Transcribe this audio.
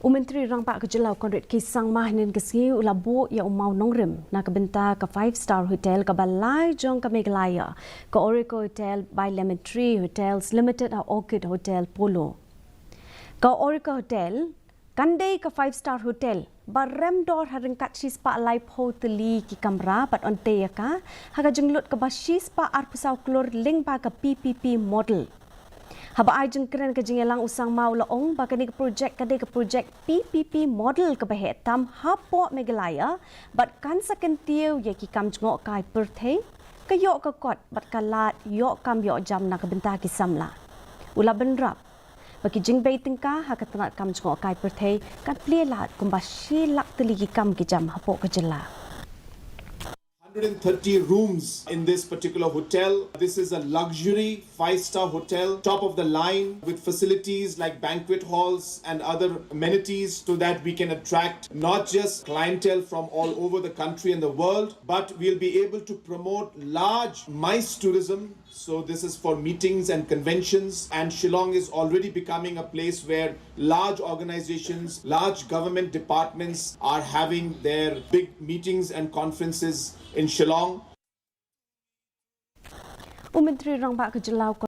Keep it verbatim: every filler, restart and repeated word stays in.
U Myntri Rangbah ka Jylla u Conrad K Sangma hynnin ka sngi u la buh ïa u mawnongrim na ka bynta ka five star hotel kaba lai jong ka Meghalaya, ka Aurika Hotel by Lemon Tree Hotels Limited ha Orchid Hotel Polo. Ka Aurika Hotel kan dei ka five star hotel ba rem dor ha ryngkat shispah laiphew tylli ki kamra bad yn tei ïa ka ha ka jinglut kaba shispah arphew saw klur lyngba ka P P P model. Haba ai jingkren ka jingïalang u Sangma u la ong ba kane ka projek ka dei ka projek P P P model kaba heh tam hapoh Meghalaya bad kan sa kyntiew ïa ki kam jngohkai pyrthei, ka ïoh ka kot bad ka lad ïoh kam ïoh jam na ka bynta ki samla. U la bynrap ba ki jingbei tyngka ha ka tnat kam jngohkai pyrthei kan plie lad kumba shi lak tylli ki kam ki jam hapoh ka jylla. Hundred and thirty rooms in this particular hotel. This is a luxury five star hotel, top of the line, with facilities like banquet halls and other amenities, so that we can attract not just clientele from all over the country and the world, but we'll be able to promote large MICE tourism. So this is for meetings and conventions, and Shillong is already becoming a place where large organizations, large government departments are having their big meetings and conferences in Shillong. U Myntri Rangbah ka Jylla u